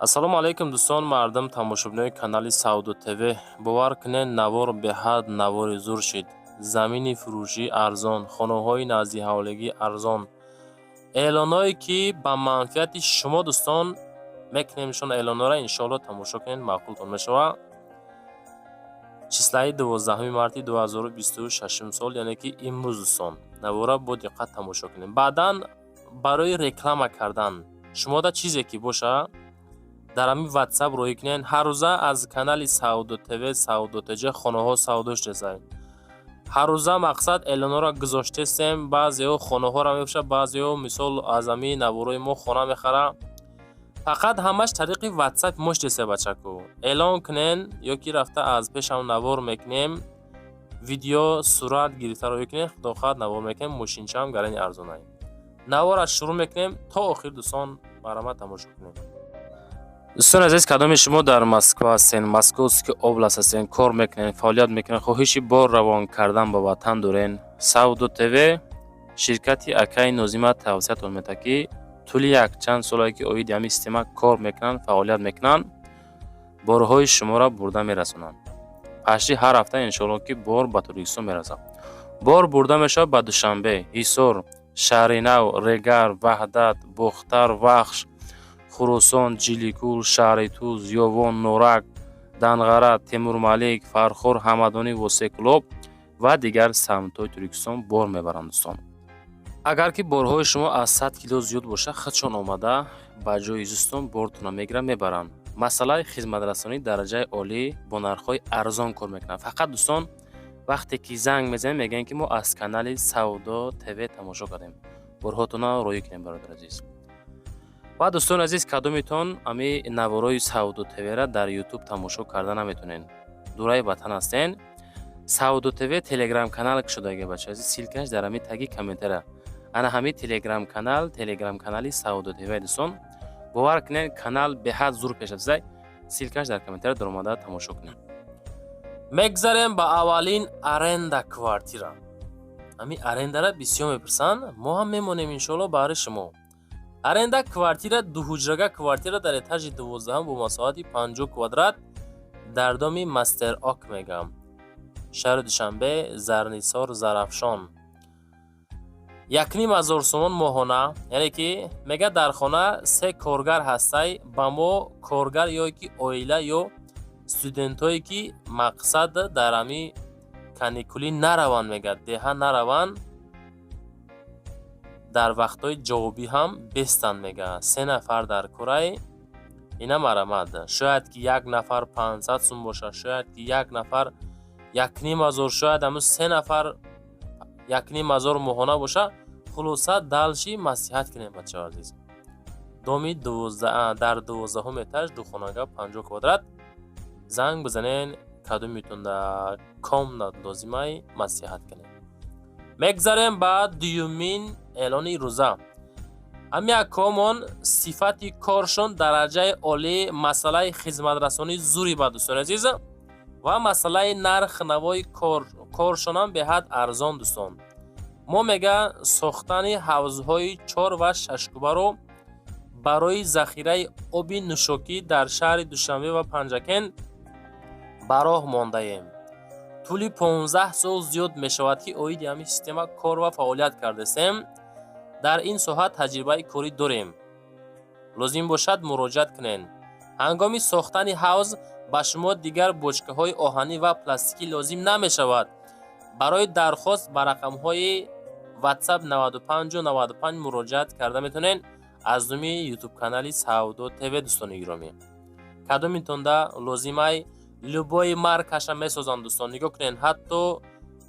Ассалому алайкум, дӯстон, мардум, тамошобинои канали Савдо ТВ. Бовар кунед, навор беҳад навори зур шид. Замини фурӯшӣ арзон, хонаҳои наздиҳавлигӣ арзон, эълонҳое, ки ба манфиати шумо, дӯстон, мекунем нишон эълонҳоро. Иншоалло, тамошо кунед, маъқултон мешавад. Числаи 12 марти 2026 сол, яъне ки имрӯз. Дӯстон, навора бо диққат тамошо кунед. Баъдан барои реклама кардан шумода чизе ки боша, дар ҳамин Ватсап роҳӣ кунед. Ҳаррӯза аз канали Савдо ТВ, Савдо ТЖ хонаҳо савдо шудесай. Ҳаррӯза, мақсад, эълонҳоро гузоштестем. Баъзеҳо хонаҳоро мефурӯшад, баъзеҳо, мисол, аз ҳамин наворои мо хона мехарад. Фақат ҳамаш тариқи Ватсап мо шудеса, бачаку. Эълон кунен ё ки рафта аз пешам навор мекунем, видео сурат гирифта роҳӣ кунем. Худо хоҳад, навор мекунем. Мошинчаам гарани арзонай. Навораш шурӯъ мекунем то охир, дӯстон, марҳамат, тамошо кунем. Дӯстони азиз, кадоми шумо дар Москва ҳастен, Московский область ҳастен, кор мекунед, фаъолият мекунед, хоҳиши бор равон кардан ба ватан дорен, Савдо ТВ, ширкати акаи Нозима тавсиятон медиҳад, ки тӯли якчанд солае ки оиди ҳамин система кор мекунанд, фаъолият мекунанд, борҳои шуморо бурда мерасонанд. Пашти ҳар ҳафта, иншоалло, ки бор ба Тоҷикистон мерасад. Бор бурда мешавад ба Душанбе, Ҳисор, Шаҳринав, Регар, Ваҳдат, Бохтар, Вахш, Хуросон, Ҷиликул, шаҳри Туз, Ёвон, Норак, Данғара, Темурмалик, Фархор, Ҳамадонӣ, Восеъ, Кӯлоб ва дигар самтҳои Тоҷикистон бор мебаранд. Дӯстон, агар ки борҳои шумо аз 100 кило зиёд бошад, худшон омада ба ҷои зистон бортонро мегиранд, мебаранд. Масъалаи хизматрасонии дараҷаи олӣ, бо нархҳои арзон кор мекунанд. Фақат, дӯстон, вақте ки занг мезанем, мегӯянд, ки мо аз канали Савдо ТВ тамошо кардем, борҳотонро роҳӣ кунем, бародари азиз. Ва, дӯстони азиз, кадомитон ами наворои Савдо ТВра дар Ютуб тамошо карда наметонед, дураи ватан ҳастен, Савдо ТВ Телеграм канал кушодаги, бача азиз. Ссылкаш дар ҳами таги комментара. Ана ҳами Телеграм канал, Телеграм канали Савдо ТВ. Дӯстон, бовар кунед, канал беҳад зур пеш рафтааст. Ссылкаш дар комментара, даромада тамошо кунед. Мегзарем ба аввалин аренда квартира. Ҳами арендара бисёр мепурсанд, мо ҳам мемонем, иншоалло, баҳри шумо. Аренда квартира, дуҳуҷрага квартира дар этажи 12-ҳам бо масоҳати 50 квадрат дар доми Мастер Ок мегам, шаҳри Душанбе, Зарнисор, Зарафшон, 1500 сомон моҳона. Яъне ки мега, дар хона се коргар ҳастай, ба мо коргар ё ки оила ё студентҳое, ки, мақсад, дар ҳами каникулӣ нараванд, мегӯяд, деҳа нараванд, дар вақтҳои ҷавобӣ ҳам бестанд. Мега, се нафар дар курай. Ина марамад, шояд ки як нафар 500 сум бошад, шояд ки як нафар 1500, шояд ҳамн се нафар 1500 моҳона бошад. Хулоса, дальше маслиҳат кунем, бачаҳо азиз. Доми дар 12-ҳум этаж, духонага, 50 квадрат. Занг бизанен, кадомитонда комната лозимай, маслиҳат кунем. Мегзарем ба дуюмин эълони рӯза. Ҳами якомон сифати коршон дараҷаи олӣ, масъалаи хизматрасонӣ зури ба, дӯстони азиз, ва масъалаи нарх навои коршонам беҳад арзон. Дӯстон, мо, мега, сохтани ҳавзҳои чор ва шашкубаро барои захираи оби нӯшокӣ дар шаҳри Душанбе ва Панҷакент ба роҳ мондаем. Тӯли 15 сол зиёд мешавад, ки оиди ҳамин система кор ва фаъолият кардастем. Дар ин соҳа таҷрибаи корӣ дорем. Лозим бошад, муроҷиат кунед. Ҳангоми сохтани ҳавз ба шумо дигар бочкаҳои оҳанӣ ва пластикӣ лозим намешавад. Барои дархост ба рақамҳои WhatsApp 95 95 муроҷиат карда метавонед аз номи ютуб-канали Савдо ТВ. Дӯстони гиромӣ, кадомитонда лозимай, любой маркаша месозанд. Дӯстон, нигоҳ кунед, ҳатто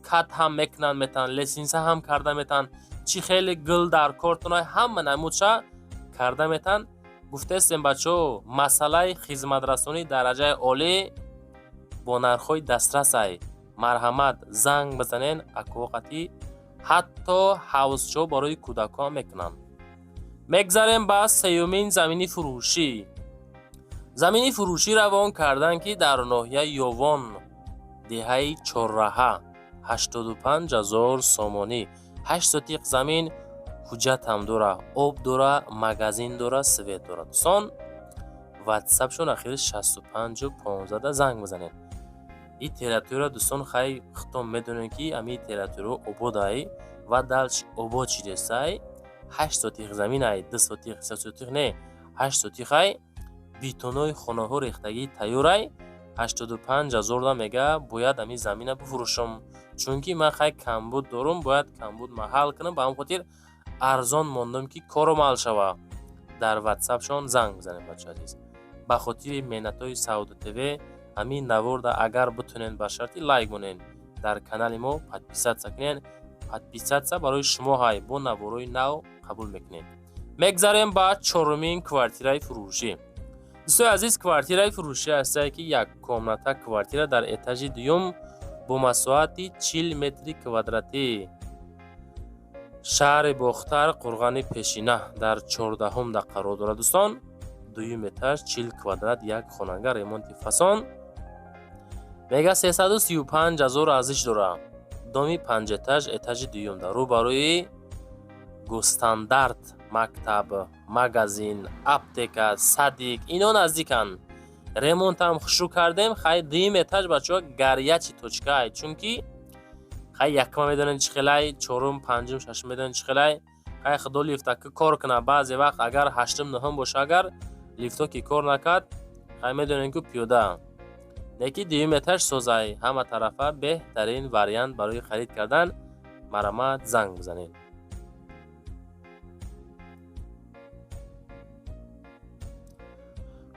кат ҳам мекунанд, метаванд лестница ҳам карда метаванд. Чӣ хеле гул дар кортонай, ҳама намудша карда метаванд. Гуфтаестем, бачаҳо, масъалаи хизматрасонии дараҷаи олӣ бо нархҳои дастрасай. Марҳамат, занг бизанен. Аквоқатӣ ҳатто ҳавзчо барои кӯдакон мекунанд. Мегзарем ба сеюмин замини фурӯшӣ. Замини фурӯшӣ равон карданд, ки дар ноҳияи Ёвон, деҳаи Чорраҳа, 85 000 сомонӣ, 8 сотиқ замин, ҳуҷҷатам дора, об дора, магазин дора, свет дора. Дӯстон, Ватсапшон ахири 65 15 занг бизанед. И территория, дӯстон, хай, худтон медонед, ки ҳамин территория ободай ва дальше обод шидесай. 8 сотих заминай, 2 сотих, 3 сотих не, 8 сотихай. Бетонои хонаҳо рехтагӣ тайёрай. 85 000 да мега, бояд ҳамин замина бифурӯшам, чунки ман, хай, камбуд дорум, бояд камбуд ма ҳал кунам. Ба ҳамин хотир арзон мондам, ки корум ҳал шава. Дар ватсапшон занг бизанед, бачаи азиз. Ба хотири меҳнатҳои Савдо ТВ ҳамин наворда агар битонед, ба шарти лайк монед, дар канали мо подписаться кунед. Подписаться барои шумо ҳай, бо наворҳои нав қабул мекунед. Мегзарем ба чорумин квартираи фурӯшӣ. Дӯстои азиз, квартираи фурӯшӣ ҳастае, ки як комната квартира дар этажи дуюм бо масоҳати 40 метри квадратӣ, шаҳри Бохтар, Қурғани Пешина, дар 14-ҳумда қарор дорад, дӯстон. Дуюм этаж, 40 квадрат, як хонага, ремонти фасон. Мега, 335 000 арзиш дорад. Доми панҷэтаж, этажи дуюмда, рӯ барои Госстандарт, мактаб, магазин, аптека, садик, ино наздиканд. Ремонтам хушрӯ кардем. Хай, дуюм этаж, бачаҳо, горячий точкай, чунки, хай, якма медонед чӣ хелай, чорум, панҷум, шашум медонед чӣ хелай. Хай, худо лифта ки кор кунад. Баъзе вақт агар ҳаштум, нуҳум боша, агар лифто ки кор накард, хай, медонем, ки пиёда. Леки дуюм этаж созай, ҳама тарафа беҳтарин вариант барои харид кардан. Марамат, занг бизанед.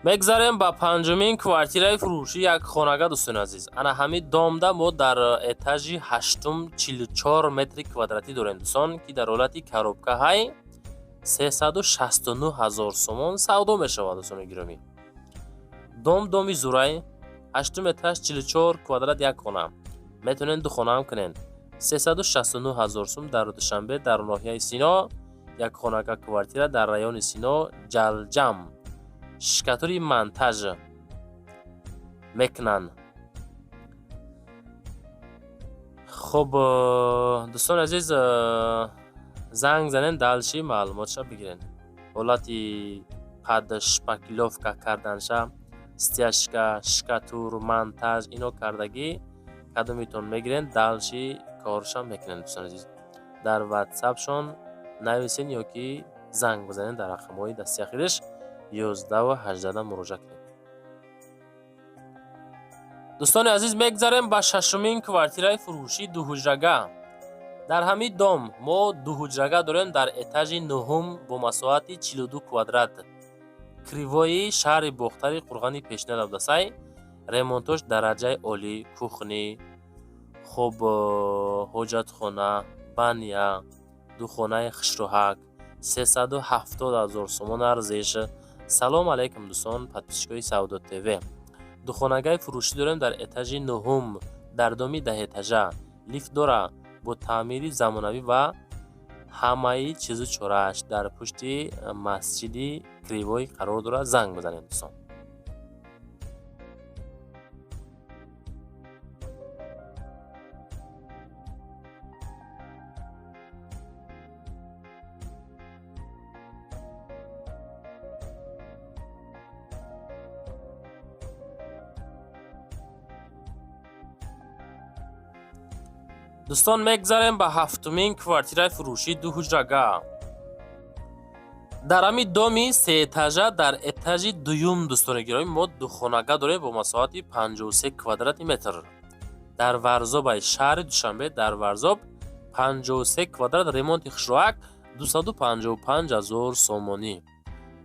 Мегзарем ба панҷумин квартираи фурӯшӣ, як хонага, дӯстони азиз. Ана ҳамин домда мо дар этажи ҳаштум 44 метри квадратӣ дорем, дӯстон, ки дар ҳолати коробка ҳай, 369 000 сомон савдо мешавад, дӯстони гиромӣ. Дом доми зурай, ҳаштум этаж, 44 квадрат, як хона, метавонед ду хонаам кунед. 369 000 сум. Дар Душанбе, дар ноҳияи Сино, як хонага квартира дар райони Сино, Ҷалҷам, штукатури монтаж мекунанд. Хуб, дӯстони азиз, занг занед, дальше маълумотша бигиред. Ҳолати под шпаклёвка карданша, стяжка, штукатур, монтаж, ино кардагӣ. Кадомитон мегиред, дальше корша мекунед, дӯстони азиз. Дар ватсапшон нависед ё ки занг бизанед, дар рақамҳои дасти ахириш 11 18 муроҷиат кунед. Дӯстони азиз, мегзарем ба шашумин квартираи фурӯшӣ, дуҳуҷрага. Дар ҳамин дом мо дуҳуҷрага дорем дар этажи нуҳум бо масоҳати 42 квадрат, Кривои, шаҳри Бохтари, Қурғани Пешина давдасай. Ремонтош дараҷаи олӣ, кухня, хуб, ҳоҷатхона, баня, духонаи хушрӯҳак, 370 000 сомон арзиш. Салом алайкум, дӯстон, подписчикои Савдо ТВ. Духонагаи фурӯшӣ дорем дар этажи нуҳум, дар доми даҳэтажа, лифт дора, бо таъмири замонавӣ ва ҳамаи чизу чорааш, дар пушти масҷиди Кривой қарор дорад. Занг бизанед, дӯстон. Дӯстон, мегзарем ба ҳафтумин квартираи фурӯшӣ, дуҳуҷрага дар ҳамин доми сеэтажа, дар этажи дуюм. Дӯстони гиромӣ, мо духонага дорем бо масоҳати 53 квадрати метр дар Варзобаи шаҳри Душанбе, дар Варзоб, 53 квадрат, ремонти хушроак, 255 000 сомонӣ.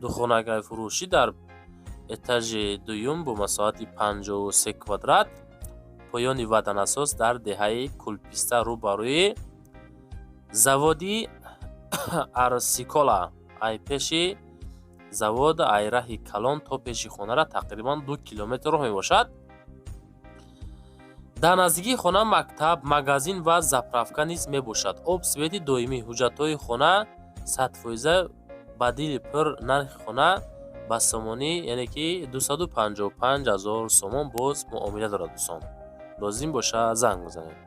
Духонагаи фурӯшӣ дар этажи дуюм бо масоҳати 53 квадрат, поёни Ватанасос, дар деҳаи Кулписта, рӯ ба рӯи заводи Арсикола. Ай пеши завод, ай раҳи калон то пеши хонара тақрибан 2 километр роҳ мебошад. Дар наздикии хона мактаб, магазин ва заправка низ мебошад. Об, свети доимӣ, ҳуҷҷатҳои хона 100%, ба дили пур. Нархи хона ба сомонӣ, яъне ки 255 000 сомон, боз муомила дорад, дӯстон. Лозим боша, занг бизанед.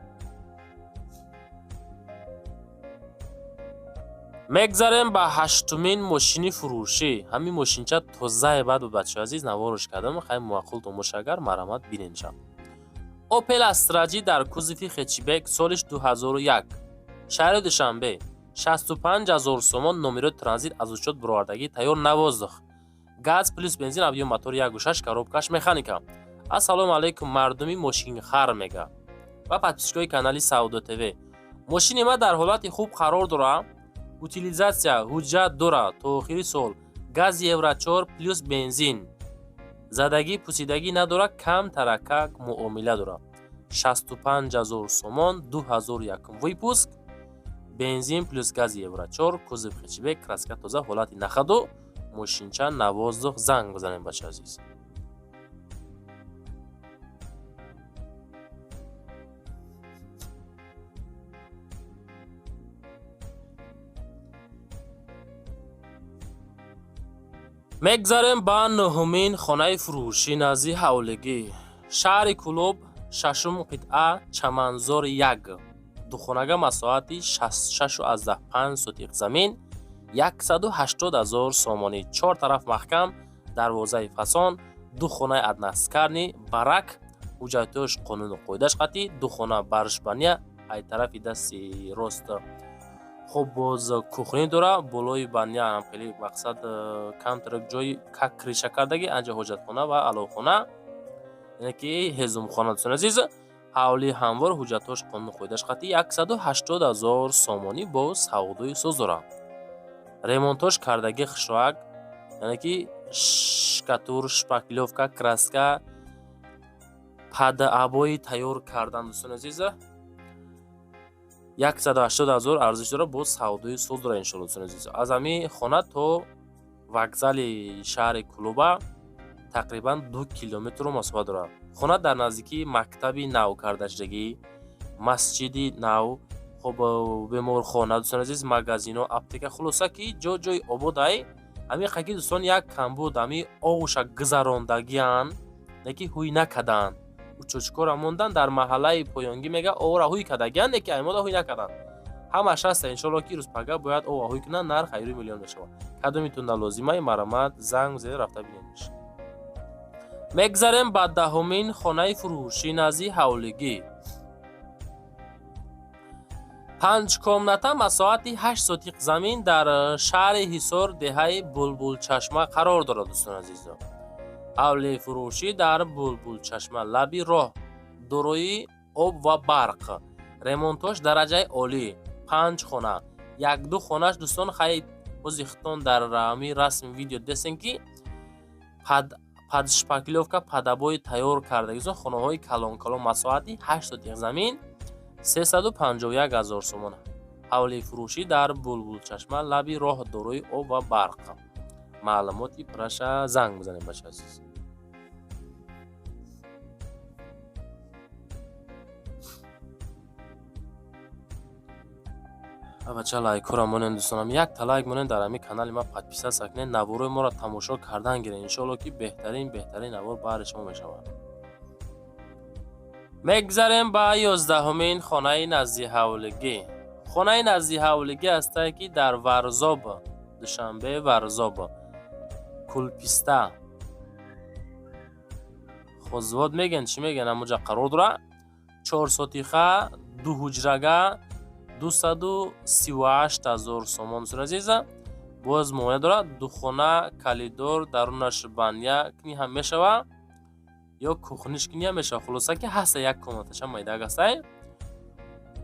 Мегзарем ба ҳаштумин мошини фурӯшӣ. Ҳамин мошинча тозае баъд буд, бачаҳои азиз, наворош кардам, хай маъқултон боша, агар марҳамат биненша. Opel Astra J дар кузови хэтчбек, солиш 2001, шаҳри Душанбе, 65 000 сомон. Номерои транзит аз учёт буровардагӣ, тайёр, на воздух, газ плюс бензин, объём мотор 1,6, коробкаш механика. Ассалому алайкум, мардуми мошинхар мега ва подписчикои канали Савдо ТВ. Мошини ма дар ҳолати хуб қарор дора, утилизация, ҳуҷҷат дора то охири сол, газ евро 4 плюс бензин, задагӣ пусидагӣ надора, кам таракак муомила дора. 65 000 сомон, 2001 выпуск, бензин плюс газ евро 4, кузов хэтчбек, краска тоза, ҳолати на ходу, мошинча на воздух. Занг бизанем, бача азиз. Мегзарем ба нуҳумин хонаи фурӯшӣ назди ҳавлигӣ, шаҳри Кӯлоб, шашум қитъа, Чаманзори 1, духонага, масоҳати 66,5 сотиқ замин, 180 000 сомонӣ. Чор тараф маҳкам, дарвозаи фасон, ду хонаи односкатный, барак, ҳуҷҷатҳояш қонуну қоидаш қатъӣ, ду хона барш баня ай тарафи дасти рост. Хуб, боз кухня дора, болои баня хеле мақсад камтар ҷои как крыша кардагӣ, анҷа ҳоҷатхона ва аловхона, яъне ки ҳезумхона. Дӯстони азиз, ҳавлии ҳамвор, ҳуҷҷатҳош қонуну қоидаш қатъӣ, 180 000 сомонӣ, бо савдои соз дорад. Ремонтош кардагӣ хушроак, яъне ки штукатур, шпаклёвка, краска, под обои тайёр кардан. Дӯстони азиз, 180 000 арзиш дорад, бо савдои соз дорад, иншоалло. Дӯстони азиз, аз ҳамин хона то вокзали шаҳри Кӯлоба тақрибан 2 километрро масофа дорад. Хона дар наздикии мактаби нав кардашудагӣ, масҷиди нав, хуб, беморхона, дӯстони азиз, магазино, аптека, хулоса ки ҷо ҷои ободай. Ҳамин қаки, дӯстон, як камбуд ҳамин оғӯша гузарондагиянд, леки ҳуй накарданд, учочкора мондан дар маҳаллаи поёнгӣ. Мега овра ҳуй кардагиянд, леки аймода ҳуй накарданд. Ҳамаш ҳаста, иншоалло ки рӯз пага бояд ова ҳуй кунанд, нарх айрӯи миллион мешавад. Кадомитон лозимай, марамат занг зеда рафта бинедш. Мегзарем ба даҳумин хонаи фурӯшӣ назди ҳавлигӣ, панҷкомната, масоҳати 8 сотиқ замин, дар шаҳри Ҳисор, деҳаи Булбулчашма қарор дорад. Дӯстони азизо, ҳавлии фурӯшӣ дар Булбулчашма, лаби роҳ, дорои об ва барқ, ремонтош дараҷаи олӣ, панҷ хона, якду хонаш, дӯстон, хай бози хитон дар ҳамин расми видео дидестем, ки под шпаклёвка, под обои тайёр кардагисон, хонаҳои калон калон, масоҳати 8 сотиқ замин, 351 000 сомон. Ҳавлии фурӯшӣ дар Булбулчашма, лаби роҳ, дорои об ва барқ. Маълумоти пурраша занг бизанем, бача азиз. Бача, лайкҳоро монен, дӯстонам, якта лайк монен, дар ҳамин канали ма подписаться кунед, наворои моро тамошо кардан гиред. Иншоалло ки беҳтарин, беҳтарин навор баҳри шумо мешавад. Мегзарем ба 11-умин хонаи наздиҳавлигӣ. Хонаи наздиҳавлигӣ ҳастае, ки дар Варзоб, Душанбе, Варзоб, Кулписта хозвод мегӯян, чӣ мегӯян, ҳамонҷа қарор дорад. 4 сотиха, ду ҳуҷрага, 238 000 сомон. Дӯстони азиза, боз муоина дорад, духона, коридор, дарунаш баня кни ҳам мешавад ё кухниш кни ҳам мешавад. Хулоса ки ҳаста, як комнаташа майдак ҳастай.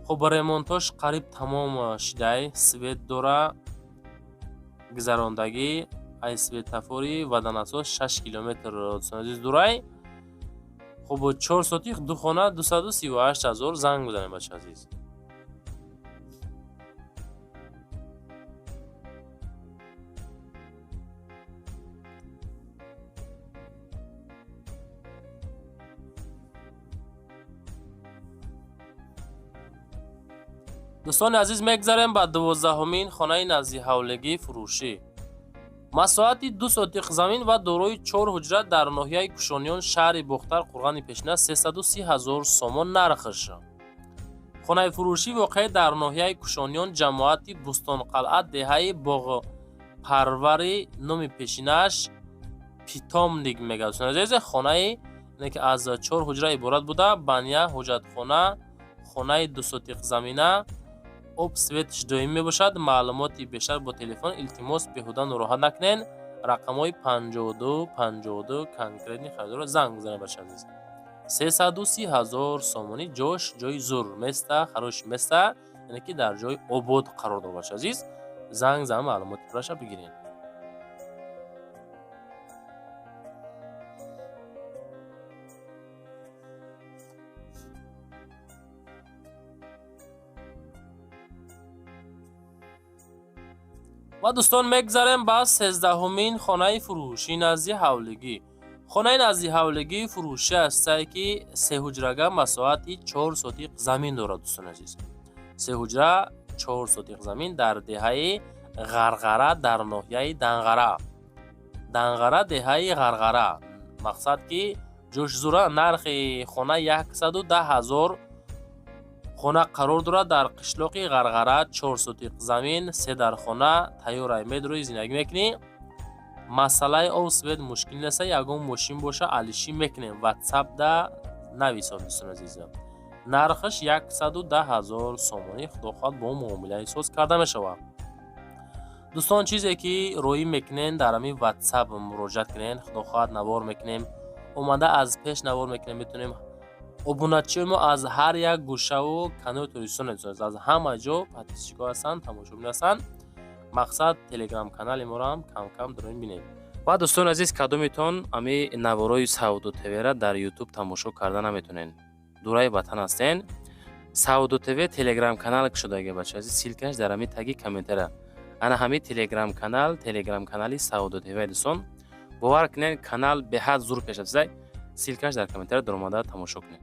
Хуб, ремонтош қариб тамом шидай, свет дора, гузарондагӣ, ай светофори Ваданасоз 6 километр, дӯстони азиз, дурай. Хуб, 4 сотих, ду хона, 238 000. Занг бизанед, бача азиз. Дӯстони азиз, мегзарем ба 12-умин хонаи наздиҳавлигии фурӯшӣ, масоҳати 2 сотиқ замин ва дорои чор ҳуҷра, дар ноҳияи Кушониён, шаҳри Бохтар, Қурғани Пешина, 330 000 сомон нархаш. Хонаи фурӯшӣ воқеъ дар ноҳияи Кушониён, ҷамоати Бӯстонқалъа, деҳаи Боғпарвари, номи пешинааш Питомник мегӯяд. Дӯстони азиз, хонаи ки аз чор ҳуҷра иборат буда, баня, ҳоҷатхона, хонаи дусотиқзамина, об, светш доимӣ мебошад. Маълумоти бештар бо телефон. Илтимос, беҳуда нороҳат накунед. Рақамҳои 52 52 конкретный харидорро занг бизанед, бачаи азиз. 330 ҳазор сомонӣ. Ҷош ҷои зур места, хороший места, яъне ки дар ҷои обод қарор дорад. Бачаи азиз, занг зан, маълумоти пурраша бигиред. Ва, дӯстон, мегзарем ба 13-ҳумин хонаи фурӯшӣ назди ҳавлигӣ. Хонаи назди ҳавлигӣ фурӯшӣ ҳастае, ки сеҳуҷрага, масоҳати 4 сотиқ замин дорад. Дӯстони азиз, се ҳуҷра, 4 сотиқ замин дар деҳаи Ғарғара, дар ноҳияи Данғара. Данғара, деҳаи Ғарғара. Мақсад ки ҷош зура. Нархи хона 110 000. Хона қарор дорад дар қишлоқи Ғарғара, 4 сотиқ замин, се дархона, тайёрай, медрои, зиндагӣ мекунӣ. Масъалаи об, свет мушкил неста. Ягон мошин боша, алишӣ мекунем. Ватсапда нависон, дӯстони азиз. Нархаш 110 000 сомонӣ. Худо хоҳад, бо муомилаи соз карда мешавад. Дӯстон, чизе ки роӣ мекунен, дар ҳамин Ватсап муроҷиат кунен. Худо хоҳад, навор мекунем, омада аз пеш навор мекунем, метавонем. Обуначиёи мо аз ҳар як гӯшаву канори Тоҷикистон, аз ҳама ҷо подписчикҳо ҳастанд, тамошобин ҳастанд. Мақсад, Телеграм канали моро ҳам камкам дорем, бинед. Ва, дӯстони азиз, кадометон ами наворои Савдо ТВра дар Ютуб тамошо карда наметонен, дураи ватан ҳастен, Савдо ТВ Телеграм канал кушодаги, бача азиз. Ссылкаш дар ҳами таги комментария. Ана ҳами Телеграм канал, Телеграм канали Савдо ТВ. Дӯстон, бовар кунед, канал беҳад зур пеш рафтааст. Ссылкаш дар комментария, даромада тамошо кунед.